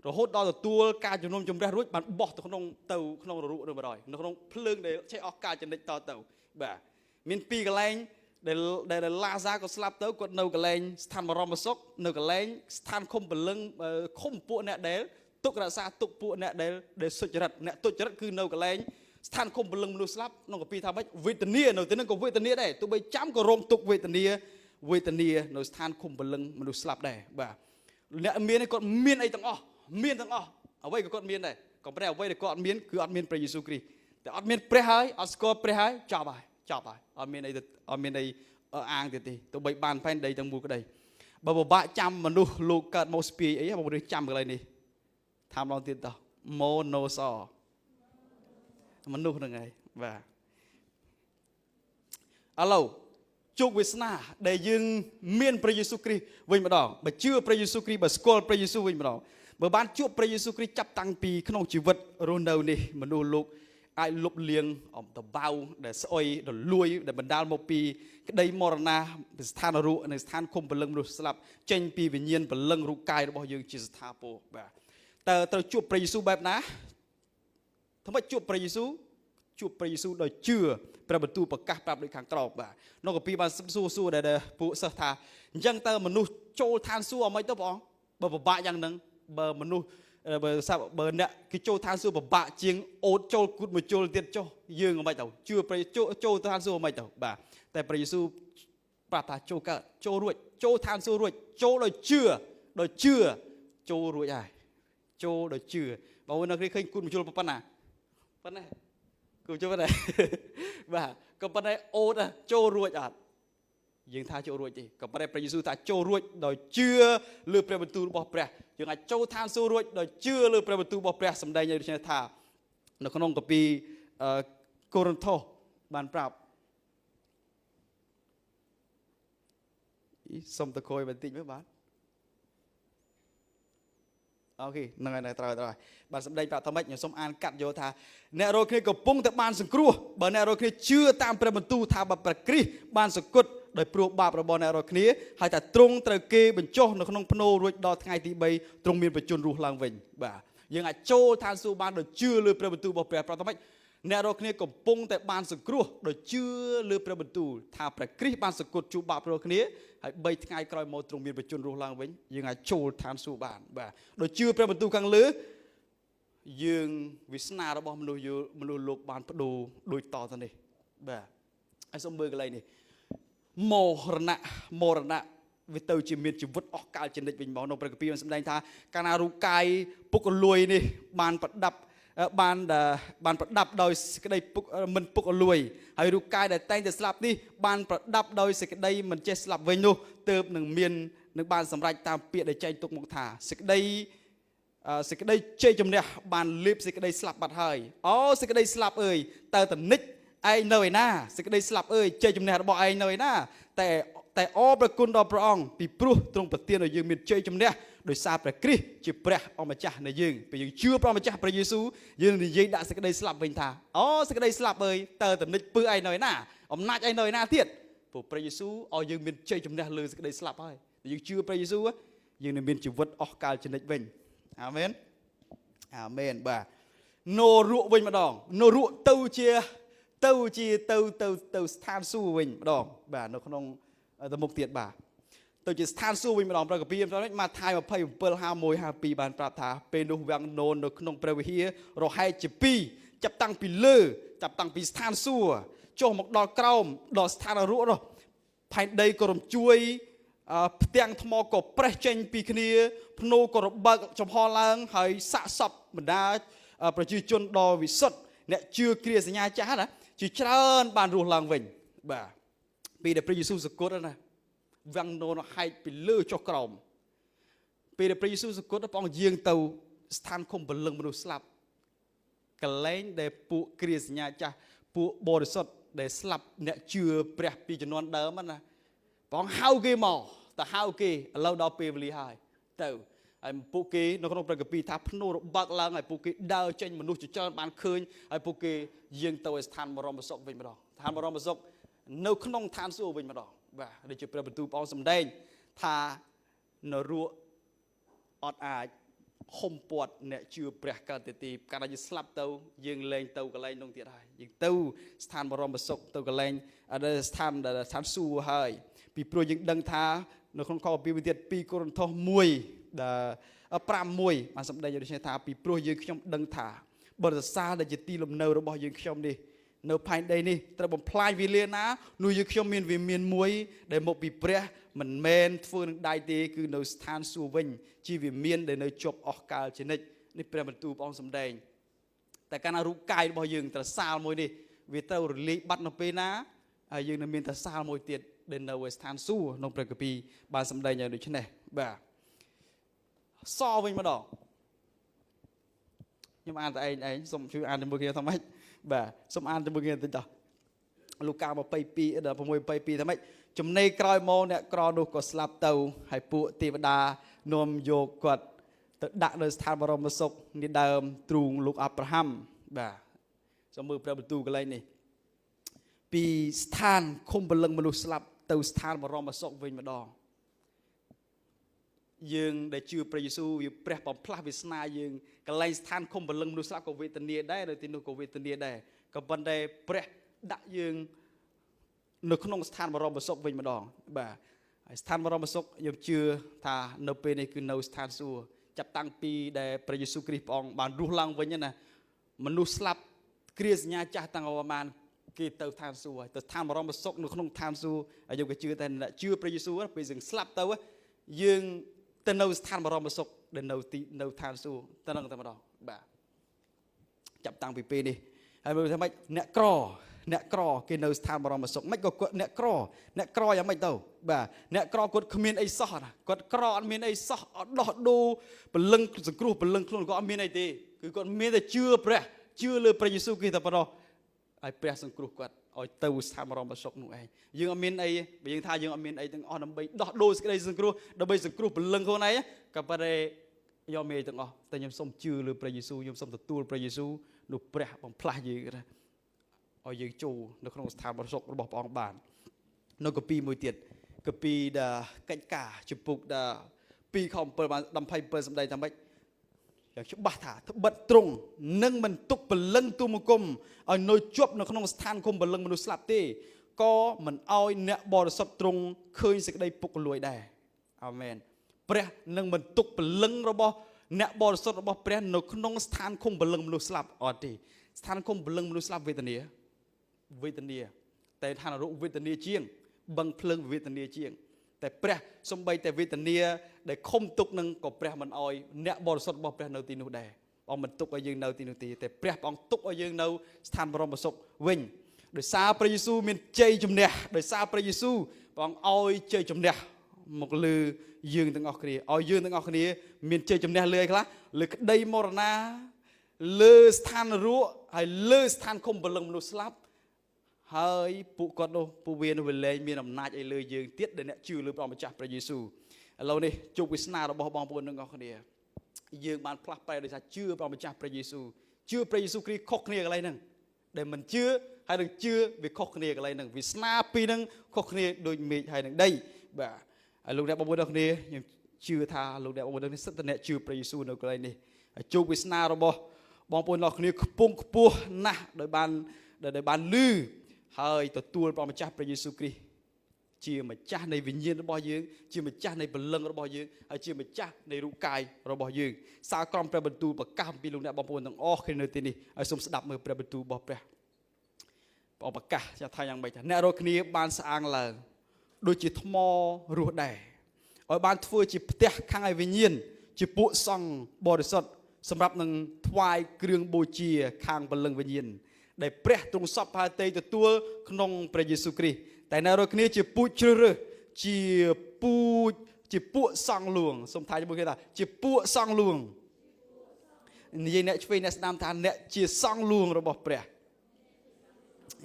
រហូតដល់ទទួលការជំនុំជម្រះរួចបានបោះទៅក្នុងទៅក្នុងររកឬបណ្ដោយនៅក្នុងភ្លើងដែលឆេះអស់កាលចំណិចតទៅបាទមានពីរកន្លែងដែលដែលឡាសាក៏ស្លាប់ទៅគាត់នៅកន្លែងស្ថានបរមសុខនៅកន្លែងស្ថានឃុំព្រលឹងឃុំពួកអ្នកដែលទុករក្សាទុកពួកអ្នកដែលដែលសុចរិតអ្នកទុច្ចរិតគឺនៅកន្លែងស្ថានឃុំព្រលឹងមនុស្សស្លាប់ក្នុងកាពីថាម៉េចវេទនានៅទីហ្នឹងក៏វេទនាដែរទោះបីចាំក៏រងទុកវេទនាវេទនានៅស្ថានឃុំព្រលឹងមនុស្សស្លាប់ដែរបាទអ្នកមានគាត់មានអីទាំងអស់មានទាំងអស់អ្វីក៏គាត់មានដែរក៏ប៉ុន្តែអ្វីដែលគាត់អត់មានគឺអត់មានព្រះយេស៊ូវគ្រីស្ទតែអត់មានព្រះហើយអត់ស្គាល់ព្រះហើយចប់ហើយចប់ហើយអត់មានអីអត់មានអីអាងទៀតទេទោះបីបានផែនដីទាំងមូលក្តីបើពិបាកចាំមនុស្សលោកកើតមកស្ពាយអីបងប្អូនចាំកន្លែងនេះថាម្ដងទៀតតោះម៉ូណូសមនុស្សហ្នឹងឯងបាទឥឡូវជោគវាសនាដែលយើងមានព្រះយេស៊ូវគ្រីស្ទវិញម្ដងបើជឿព្រះយេស៊ូវគ្រីស្ទបើស្គាល់ព្រះយេស៊ូវវិញម្ដងបើបានជួបព្រះយេស៊ូវគ្រីស្ទចាប់តាំងពីក្នុងជីវិតរស់នៅនេះមនុស្សលោកអាចលុបលាងអំតបៅដែលស្អុយដល់លួយដែលបណ្ដាលមកពីក្តីមរណៈស្ថានរកនិងស្ថានឃុំព្រលឹងមនុស្សស្លាប់ចេញពីវិញ្ញាណព្រលឹងរូបកាយរបស់យើងជាស្ថាពរបាទតើត្រូវជួបព្រះយេស៊ូវបែបណាធ្វើម៉េចជួបព្រះយេស៊ូវជួបព្រះយេស៊ូវដោយជឿព្រះបន្ទូលប្រកាសប្រាប់ដូចខាងក្រោមបាទនៅកាពីបានសួរសួរដែលពួកសិស្សថាអញ្ចឹងតើមនុស្សចូលឋានសួគ៌អមិនទៅបងបើពិបាកយ៉ាងហ្នឹងបើមនុស្សបើសាបើអ្នកគេចូលឋានសួគ៌ពិបាកជាងអូតចូលគូតមួយជុលទៀតចុះយើងអមិនទៅជឿព្រះចូលចូលឋានសួគ៌អមិនទៅបាទតែព្រះយេស៊ូវប្រាប់ថាចូលកើតចូលរួចចូលឋានសួគ៌រួចចូលដោយជឿដោយជឿចូលរួចហើយចូលដោយជឿបងប្អូននៅគ្នាឃើញគូតមួយជុលប៉ុណ្ណាប៉ុណ្ណេះគូជុលប៉ុណ្ណេះបាទក៏ប៉ុន្តែអូតចូលរួចអត់ យើងថាចូលរួចទេក៏ប៉ុន្តែព្រះយេស៊ូវថាចូលរួចដោយជឿលើព្រះបន្ទូលរបស់ព្រះយើងអាចចូលឋានសួគ៌រួចដោយជឿលើព្រះបន្ទូលរបស់ព្រះសម្ដែងឲ្យដូច្នេះថានៅក្នុងកាពីកូរិនថូសបានប្រាប់សុំតខយបន្តិចមើលបាទអូខេហ្នឹងហើយត្រូវត្រូវបាទសម្ដែងប្រាប់ថាម៉េចខ្ញុំសូមអានកាត់យកថាអ្នករាល់គ្នាកំពុងតែបានសង្គ្រោះបើអ្នករាល់គ្នាជឿតាមព្រះបន្ទូលថាបើព្រះគ្រីស្ទបានសគត់ដោយព្រោះបាបរបស់អ្នករាល់គ្នាហើយថាទ្រង់ត្រូវគេបញ្ចុះនៅក្នុងភ្នូរួចដល់ថ្ងៃទី3ទ្រង់មានបញ្ជនរស់ឡើងវិញបាទយើងអាចចូលឋានសួគ៌បានដោយជឿលើព្រះបន្ទូលរបស់ព្រះប្រាប់ថាម៉េចអ្នករាល់គ្នាកំពុងតែបានសង្គ្រោះដោយជឿលើព្រះបន្ទូលថាព្រះគ្រីស្ទបានសគត់ជួបបាបរាល់គ្នាហើយ3ថ្ងៃក្រោយមកទ្រង់មានបញ្ជនរស់ឡើងវិញយើងអាចចូលឋានសួគ៌បានបាទដោយជឿព្រះបន្ទូលខាងលើយើងវាសនារបស់មនុស្សយល់មនុស្សលោកបានបដូរដូចតទៅនេះបាទហើយសូមមើលកន្លែងនេះមរណៈមរណៈវាទៅជាមានជីវិតអស់កលជានិច្ចវិញមកនៅព្រះគម្ពីរបានសម្ដែងថាកាលណារូបកាយពុករលួយនេះបានប្រដាប់បានបានប្រដាប់ដោយសេចក្តីពុកមិនពុករលួយហើយរូបកាយដែលតែងតែស្លាប់នេះបានប្រដាប់ដោយសេចក្តីមិនចេះស្លាប់វិញនោះទើបនឹងមាននឹងបានសម្រេចតាមពាក្យដែលចែងទុកមកថាសេចក្តីសេចក្តីជ័យជំនះបានលេបសេចក្តីស្លាប់បាត់ហើយអូសេចក្តីស្លាប់អើយតើតនិចឯងនៅឯណាសេចក្តីស្លាប់អើយជ័យជំនះរបស់ឯងនៅឯណាតែតែអរព្រះគុណដល់ព្រះអង្គពីព្រោះទ្រង់ប្រទានឲ្យយើងមានជ័យជំនះដោយសារព្រះគ្រីស្ទជាព្រះអម្ចាស់នៃយើងពេលយើងជឿព្រះអម្ចាស់ព្រះយេស៊ូវយើងនិយាយដាក់សេចក្តីស្លាប់វិញថាអូសេចក្តីស្លាប់អើយតើតនិចពើឯងនៅឯណាអំណាចឯងនៅឯណាទៀតព្រោះព្រះយេស៊ូវឲ្យយើងមានជ័យជំនះលើសេចក្តីស្លាប់ហើយយើងជឿព្រះយេស៊ូវយើងនឹងមានជីវិតអស់កលជានិច្ចវិញអាមែនអាមែនបាទនរកវិញម្ដងនរកទៅជាទៅជាទៅទៅទៅស្ថានសួគ៌វិញម្ដងបាទនៅក្នុងទៅមុខទៀតបាទទៅជាស្ថានសួគ៌វិញម្ដងព្រះគម្ពីរម៉ាថាយ27 51 52បានប្រាប់ថាពេលនោះវាំងនោននៅក្នុងព្រះវិហាររហែកជាពីរចាប់តាំងពីលើចាប់តាំងពីស្ថានសួគ៌ចុះមកដល់ក្រោមដល់ស្ថានរកនោះផែនដីក៏រំជួយផ្ទាំងថ្មក៏ប្រេះចេញពីគ្នាភ្នូក៏របើកចំហឡើងហើយសាកសពបណ្ដាប្រជាជនដ៏វិសុទ្ធអ្នកជឿគ្រាសញ្ញាចាស់ណាជាច្រើនបានរស់ឡើងវិញបាទពេលដែលព្រះយេស៊ូវសគត់ណាវាំងនោនហែកពីលើចុះក្រោមពេលដែលព្រះយេស៊ូវសគត់ព្រះអង្គយាងទៅស្ថានឃុំព្រលឹងមនុស្សស្លាប់កន្លែងដែលពួកគ្រាសញ្ញាចាស់ពួកបរិសុទ្ធដែលស្លាប់អ្នកជឿព្រះពីជំនាន់ដើមណាព្រះអង្គហៅគេមកទៅហៅគេឥឡូវដល់ពេលវេលាហើយទៅហើយពួកគេនៅក្នុងព្រះគម្ពីរថាភ្នូរបើកឡើងហើយពួកគេដើរចេញមនុស្សជាច្រើនបានឃើញហើយពួកគេយាងទៅឯស្ថានបរមសុខវិញម្ដងស្ថានបរមសុខនៅក្នុងឋានសួគ៌វិញម្ដងបាទដូចជាព្រះបន្ទូលព្រះអង្គសម្ដែងថានរកអត់អាចហុំព័ទ្ធអ្នកជឿព្រះកើតទៅទីកាលណាយើងស្លាប់ទៅយើងលែងទៅកន្លែងនោះទៀតហើយយើងទៅស្ថានបរមសុខទៅកន្លែងស្ថានស្ថានសួគ៌ហើយពីព្រោះយើងដឹងថានៅក្នុងខពីវិទៀត2កូរិនថូស1ដែល5:1បានសម្ដែងដូចនេះថាពីព្រោះយើងខ្ញុំដឹងថាបរិសាដែលជាទីលំនៅរបស់យើងខ្ញុំនេះនៅផែនដីនេះត្រូវបំផ្លាញវេលាណានោះយើងខ្ញុំមានវិមានមួយដែលមកពីព្រះមិនមែនធ្វើនឹងដៃទេគឺនៅស្ថានសួគ៌វិញជាវិមានដែលនៅជាប់អស់កលជានិច្ចនេះព្រះបន្ទូលព្រះអង្គសម្ដែងតែកាលណារូបកាយរបស់យើងត្រសាលមួយនេះវាត្រូវរលាយបាត់នៅពេលណាហើយយើងនឹងមានត្រសាលមួយទៀតដែលនៅឯស្ថានសួគ៌ក្នុងព្រះគម្ពីរបានសម្ដែងយ៉ាងដូចនេះបាទសវិញម្ដងខ្ញុំអានតែឯងសូមជួយអានជាមួយគ្នាថាម៉េចបាទសូមអានជាមួយគ្នាបន្តិចតោះលូកា22ដល់6 22ថាម៉េចចំណេក្រោយមកអ្នកក្រនោះក៏ស្លាប់ទៅហើយពួកទេវតានាំយកគាត់ទៅដាក់នៅស្ថានបរមសុខនេះដើមទ្រូងលោកអាប់រ៉ាហាំបាទសូមមើលព្រះបន្ទូលកន្លែងនេះពីស្ថានឃុំព្រលឹងមនុស្សស្លាប់ទៅស្ថានបរមសុខវិញម្ដងយើងដែលជឿព្រះយេស៊ូវវាព្រះបំផ្លាស់វាសនាយើងកន្លែងស្ថានឃុំព្រលឹងមនុស្សស្លាប់ក៏វេទនាដែរនៅទីនោះក៏វេទនាដែរក៏ប៉ុន្តែព្រះដាក់យើងនៅក្នុងស្ថានបរមសុខវិញម្ដងបាទហើយស្ថានបរមសុខខ្ញុំជឿថានៅពេលនេះគឺនៅស្ថានសួគ៌ចាប់តាំងពីដែលព្រះយេស៊ូវគ្រីស្ទព្រះអង្គបានរស់ឡើងវិញណាមនុស្សស្លាប់គ្រាសញ្ញាចាស់តាំងប្រមាណគេទៅឋានសួគ៌ហើយទៅស្ថានបរមសុខនៅក្នុងឋានសួគ៌ហើយយើងក៏ជឿតែជឿព្រះយេស៊ូវពេលយើងស្លាប់ទៅយើងទៅនៅស្ថានបរមសុខដែលនៅទីនៅឋានសួគ៌ទៅនឹងតែម្ដងបាទចាប់តាំងពីពេលនេះហើយមើលថាម៉េចអ្នកក្រ អ្នកក្រគេនៅស្ថានបរមសុខមិនក៏គាត់អ្នកក្រអ្នកក្រយ៉ាងម៉េចទៅបាទអ្នកក្រគាត់គ្មានអីសោះណាគាត់ក្រអត់មានអីសោះអត់ដោះដូរព្រលឹងសង្គ្រោះព្រលឹងខ្លួនគាត់អត់មានអីទេគឺគាត់មានតែជឿព្រះជឿលើព្រះយេស៊ូវគ្រីស្ទតែប៉ុណ្ណោះហើយព្រះសង្គ្រោះគាត់ឲ្យទៅស្ថានបរមសុខនោះឯងយើងអត់មានអីបើយើងថាយើងអត់មានអីទាំងអស់ដើម្បីដោះដូរសេចក្តីសង្គ្រោះដើម្បីសង្គ្រោះព្រលឹងខ្លួនឯងក៏ប៉ុន្តែយកមានអីទាំងអស់តែខ្ញុំសូមជឿលើព្រះយេស៊ូវខ្ញុំសូមទទួលព្រះយេស៊ូវនោះព្រះបំផ្លាស់យើងណាឲ្យយើងចូលនៅក្នុងស្ថានបរិសុទ្ធរបស់ព្រះអង្គបាននៅកាពីមួយទៀតកាពីដែលកិច្ចការជំពូកដែល2ខ7បាន27សម្ដែងថាម៉េចយ៉ាងច្បាស់ថាត្បិតទ្រង់នឹងមិនទុកព្រលឹងទូមង្គមឲ្យនៅជាប់នៅក្នុងស្ថានឃុំព្រលឹងមនុស្សស្លាប់ទេក៏មិនឲ្យអ្នកបរិសុទ្ធទ្រង់ឃើញសេចក្តីពុករលួយដែរអាមែនព្រះនឹងមិនទុកព្រលឹងរបស់អ្នកបរិសុទ្ធរបស់ព្រះនៅក្នុងស្ថានឃុំព្រលឹងមនុស្សស្លាប់អត់ទេស្ថានឃុំព្រលឹងមនុស្សស្លាប់វេទនាវេទនាតែឋាននរកវេទនាជាងបឹងភ្លើងវេទនាជាងតែព្រះសំបីតែវេទនាដែលឃុំទុកនឹងក៏ព្រះមិនអោយអ្នកបរិសុទ្ធរបស់ព្រះនៅទីនោះដែរព្រះអង្គមិនទុកឲ្យយើងនៅទីនោះទេតែព្រះព្រះអង្គទុកឲ្យយើងនៅស្ថានបរមសុខវិញដោយសារព្រះយេស៊ូវមានជ័យជំនះដោយសារព្រះយេស៊ូវព្រះអង្គឲ្យជ័យជំនះមកលើយើងទាំងអស់គ្នាឲ្យយើងទាំងអស់គ្នាមានជ័យជំនះលើអីខ្លះលើក្តីមរណាលើស្ថាននរកហើយលើស្ថានឃុំព្រលឹងមនុស្សស្លាប់ហើយពួកគាត់នោះពួកវានោះវាលែងមានអំណាចអីលើយើងទៀតដែលអ្នកជឿលើព្រះម្ចាស់ព្រះយេស៊ូវឥឡូវនេះជោគវាសនារបស់បងប្អូនទាំងអស់គ្នាយើងបានផ្លាស់ប្រែដោយសារជឿព្រះម្ចាស់ព្រះយេស៊ូវជឿព្រះយេស៊ូវគ្រីស្ទខុសគ្នាកន្លែងហ្នឹងដែលមិនជឿហើយនឹងជឿវាខុសគ្នាកន្លែងហ្នឹងវាសនាពីរហ្នឹងខុសគ្នាដូចមេឃហើយនឹងដីបាទហើយលោកអ្នកបងប្អូនទាំងគ្នាខ្ញុំជឿថាលោកអ្នកបងប្អូនទាំងគ្នាសិតតែអ្នកជឿព្រះយេស៊ូវនៅកន្លែងនេះហើយជោគវាសនារបស់បងប្អូនទាំងគ្នាខ្ពង់ខ្ពស់ណាស់ដោយបានលឺហើយទទួលព្រះម្ចាស់ព្រះយេស៊ូវគ្រីស្ទជាម្ចាស់នៃវិញ្ញាណរបស់យើងជាម្ចាស់នៃព្រលឹងរបស់យើងហើយជាម្ចាស់នៃរូបកាយរបស់យើងសារក្រមព្រះបន្ទូលប្រកាសអំពីលោកអ្នកបងប្អូនទាំងអស់គ្នានៅទីនេះហើយសូមស្ដាប់មើលព្រះបន្ទូលរបស់ព្រះព្រះប្រកាសថាយ៉ាងម៉េចថាអ្នករាល់គ្នាបានស្អាងឡើងដូចជាថ្មរស់ដែរឲ្យបានធ្វើជាផ្ទះខាងឯវិញ្ញាណជាពួកសង្ឃបរិសុទ្ធសម្រាប់នឹងថ្វាយគ្រឿងបូជាខាងព្រលឹងវិញ្ញាណដែលព្រះទ្រង់សពផាតីទទួលក្នុងព្រះយេស៊ូវគ្រីស្ទតែអ្នករាល់គ្នាជាពូជជ្រើសរើសជាពូជជាពួកសង្ឃលួងសូមថាជាមួយគេថាជាពួកសង្ឃលួងនិយាយអ្នកឆ្វេងអ្នកស្ដាំថាអ្នកជាសង្ឃលួងរបស់ព្រះ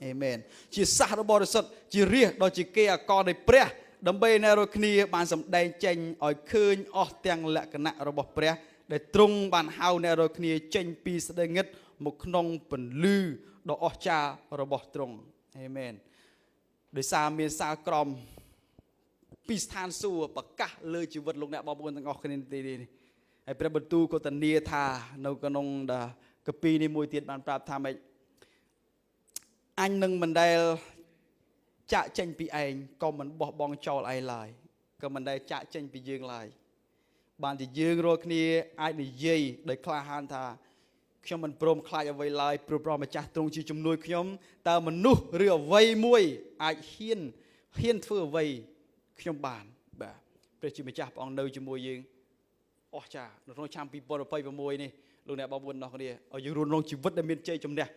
អេមែនជាសះរបស់បរិសុទ្ធជារាជដ៏ជាគេអកលនៃព្រះដើម្បីអ្នករាល់គ្នាបានសម្ដែងចេញឲ្យឃើញអស់ទាំងលក្ខណៈរបស់ព្រះដែលទ្រង់បានហៅអ្នករាល់គ្នាចេញពីស្ដីងឹតមកក្នុងពន្លឺដ៏អស្ចារ្យរបស់ទ្រង់អេមែនដោយសារមានសាលក្រមពីស្ថានសួគ៌ប្រកាសលើជីវិតលោកអ្នកបងប្អូនទាំងអស់គ្នាទីនេះហើយព្រះបន្ទូលក៏ធានាថានៅក្នុងកាពីនេះមួយទៀតបានប្រាប់ថាម៉េចអញនឹងមិនដែលចាក់ចេញពីឯងក៏មិនបោះបង់ចោលឯងឡើយក៏មិនដែលចាក់ចេញពីយើងឡើយបានជាយើងរាល់គ្នាអាចនិយាយដោយក្លាហានថាខ្ញុំមិនព្រមខ្លាចអ្វីឡើយព្រោះព្រះម្ចាស់ទ្រង់ជាជំនួយខ្ញុំតើមនុស្សឬអ្វីមួយអាចហ៊ានធ្វើអ្វីខ្ញុំបានបាទព្រះជាម្ចាស់ព្រះអង្គនៅជាមួយយើងអស្ចារ្យនៅក្នុងឆ្នាំ2026នេះលោកអ្នកបងប្អូនទាំងអស់គ្នាឲ្យយើងរស់ក្នុងជីវិតដែលមានជ័យជំនះ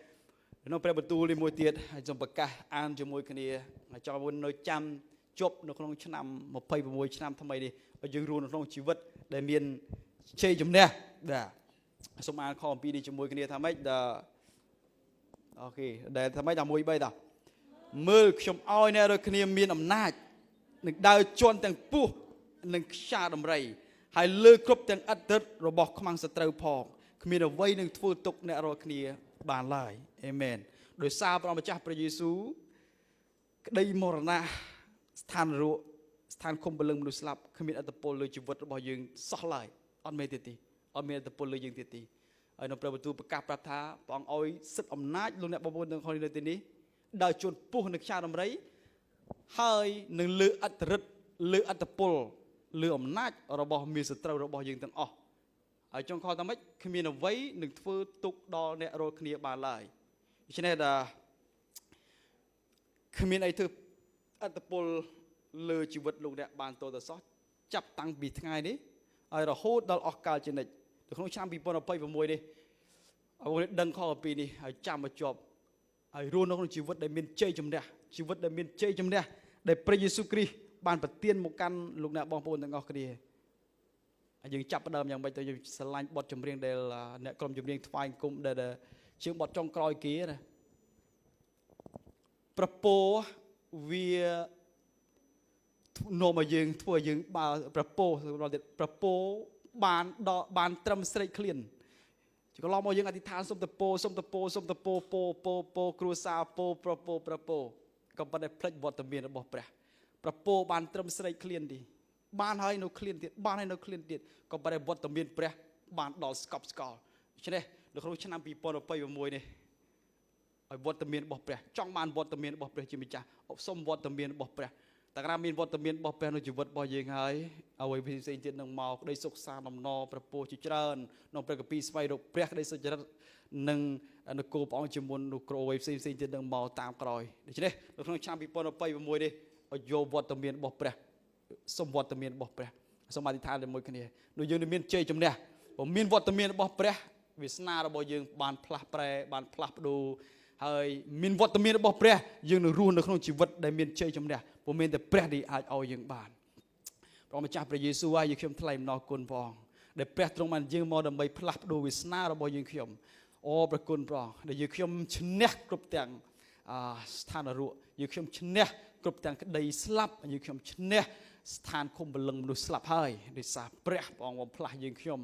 ក្នុងព្រះបន្ទូលនេះមួយទៀតហើយសូមប្រកាសអានជាមួយគ្នាហើយចង់ឲ្យនៅចាំជប់នៅក្នុងឆ្នាំ26ឆ្នាំថ្មីនេះឲ្យយើងរស់នៅក្នុងជីវិតដែលមានជ័យជំនះបាទសូមអានខអំពីនេះជាមួយគ្នាថាម៉េចដល់អូខេដែលថាម៉េចដល់1 3ដល់មើលខ្ញុំឲ្យអ្នករាល់គ្នាមានអំណាចនឹងដើរជន់ទាំងពស់និងខ្យាដំរីហើយលើគ្រប់ទាំងឥទ្ធិឫទ្ធិរបស់ខ្មាំងសត្រូវផងគ្មានអ្វីនឹងធ្វើទុកអ្នករាល់គ្នាបានឡើយអេមែនដោយសារព្រះម្ចាស់ព្រះយេស៊ូវក្តីមរណៈស្ថាននរកស្ថានឃុំព្រលឹងមនុស្សស្លាប់គ្មានឥទ្ធិពលលើជីវិតរបស់យើងសោះឡើយអត់មានទេទីអត់មានឥទ្ធិពលលើយើងទៀតទេហើយនៅព្រះបន្ទូលប្រកាសប្រាប់ថាព្រះអង្គឲ្យសិទ្ធិអំណាចលោកអ្នកបងប្អូនទាំងអស់គ្នានៅទីនេះដើរជន់ពស់នឹងខ្យាដំរីហើយនឹងលើឥទ្ធិឫទ្ធិលើឥទ្ធិពលលើអំណាចរបស់មាសត្រូវរបស់យើងទាំងអស់ហើយចុងខថាម៉េចគ្មានអ្វីនឹងធ្វើទុកដល់អ្នករាល់គ្នាបានឡើយដូច្នេះថាគ្មានអីធ្វើឥទ្ធិពលលើជីវិតលោកអ្នកបានតទៅសោះចាប់តាំងពីថ្ងៃនេះហើយរហូតដល់អស់កាលជានិច្ចនៅក្នុងឆ្នាំ2026នេះឲ្យដឹងខអំពីនេះហើយចាំមកជាប់ ឲ្យរស់នៅក្នុងជីវិតដែលមានជ័យជំនះជីវិតដែលមានជ័យជំនះដែលព្រះយេស៊ូវគ្រីស្ទបានប្រទានមកកាន់លោកអ្នកបងប្អូនទាំងអស់គ្នាហើយយើងចាប់ផ្ដើមយ៉ាងម៉េចទៅយើងស្រឡាញ់បទចម្រៀងដែលអ្នកក្រុមចម្រៀងថ្វាយអង្គមដែលជាងបទចុងក្រោយគេណាប្រពោវានាំឲ្យយើងធ្វើឲ្យយើងបើប្រពោដល់ទៀតប្រពោបានដល់បានត្រឹមស្រេកឃ្លានកន្លងមកយើងអធិដ្ឋានសុំតពោសុំតពោសុំតពោពោពោពោគ្រួសារពោប្រពោប្រពោក៏ប៉ុន្តែផ្លិចវត្តមានរបស់ព្រះប្រពោបានត្រឹមស្រេកឃ្លានទីបានហើយនៅឃ្លានទៀតបានហើយនៅឃ្លានទៀតក៏ប៉ុន្តែវត្តមានព្រះបានដល់ស្កប់ស្កល់ដូច្នេះនៅក្នុងឆ្នាំ2026នេះឲ្យវត្តមានរបស់ព្រះចង់បានវត្តមានរបស់ព្រះជាម្ចាស់សូមវត្តមានរបស់ព្រះតែកាលមានវត្តមានរបស់ព្រះនៅជីវិតរបស់យើងហើយអ្វីផ្សេងៗទៀតនឹងមកក្តីសុខសាន្តដំណរព្រះពោជាច្រើនក្នុងព្រះគម្ពីរស្វែងរកព្រះក្តីសុចរិតនិងនគរព្រះអង្គជាមុននោះក្រអ្វីផ្សេងៗទៀតនឹងមកតាមក្រោយដូច្នេះនៅក្នុងឆ្នាំ2026នេះឲ្យយកវត្តមានរបស់ព្រះសូមវត្តមានរបស់ព្រះសូមអធិដ្ឋានជាមួយគ្នានោះយើងនឹងមានជ័យជំនះព្រោះមានវត្តមានរបស់ព្រះវាសនារបស់យើងបានផ្លាស់ប្រែបានផ្លាស់ប្ដូរហើយមានវត្តមានរបស់ព្រះយើងនឹងរស់នៅក្នុងជីវិតដែលមានជ័យជំនះព្រោះមានតែព្រះដែលអាចឲ្យយើងបានព្រះម្ចាស់ព្រះយេស៊ូវហើយយើងខ្ញុំថ្លែងអំណរគុណព្រះអង្គដែលព្រះទ្រង់បានយើងមកដើម្បីផ្លាស់ប្ដូរវាសនារបស់យើងខ្ញុំអូព្រះគុណព្រះអង្គដែលយើងខ្ញុំឈ្នះគ្រប់ទាំងស្ថានរកយើងខ្ញុំឈ្នះគ្រប់ទាំងក្តីស្លាប់យើងខ្ញុំឈ្នះស្ថានឃុំព្រលឹងមនុស្សស្លាប់ហើយដោយសារព្រះព្រះអង្គបំផ្លាស់យើងខ្ញុំ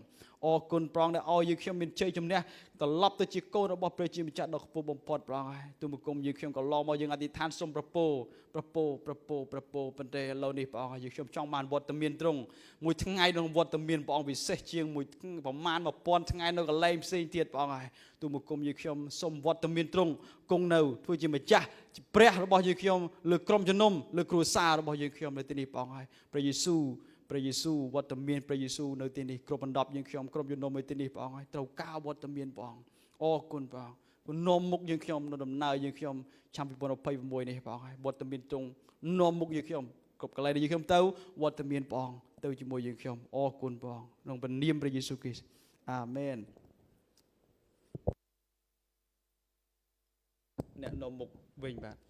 អរគុណព្រះអង្គដែលឲ្យយើងខ្ញុំមានជ័យជំនះត្រឡប់ទៅជាកូនរបស់ព្រះជាម្ចាស់ដ៏ខ្ពស់បំផុតព្រះអង្គហើយទូបង្គំយើងខ្ញុំក៏ឡងមកយើងអធិដ្ឋានសូមប្រពោប្រពោប្រពោប្រពោប៉ុន្តែឥឡូវនេះព្រះអង្គយើងខ្ញុំចង់បានវត្តមានទ្រង់មួយថ្ងៃក្នុងវត្តមានព្រះអង្គពិសេសជាងមួយប្រមាណ1000ថ្ងៃនៅកន្លែងផ្សេងទៀតព្រះអង្គហើយទូបង្គំយើងខ្ញុំសូមវត្តមានទ្រង់គង់នៅធ្វើជាម្ចាស់ព្រះរបស់យើងខ្ញុំលើក្រុមជំនុំលើគ្រួសាររបស់យើងខ្ញុំនៅទីនេះព្រះអង្គហើយព្រះយេស៊ូវព្រះយេស៊ូវវត្តមានព្រះយេស៊ូវនៅទីនេះគ្រប់បណ្ដប់យើងខ្ញុំគ្រប់ជំនុំនៅទីនេះព្រះអង្គហើយត្រូវការវត្តមានព្រះអង្គអរគុណព្រះអង្គនាំមុខយើងខ្ញុំនៅដំណើរយើងខ្ញុំឆ្នាំ2026នេះព្រះអង្គហើយវត្តមានទ្រង់នាំមុខយើងខ្ញុំគ្រប់កន្លែងដែលយើងខ្ញុំទៅវត្តមានព្រះអង្គទៅជាមួយយើងខ្ញុំអរគុណព្រះអង្គក្នុងព្រះនាមព្រះយេស៊ូវគ្រីស្ទអាមែនអ្នកនាំមុខវិញបាទ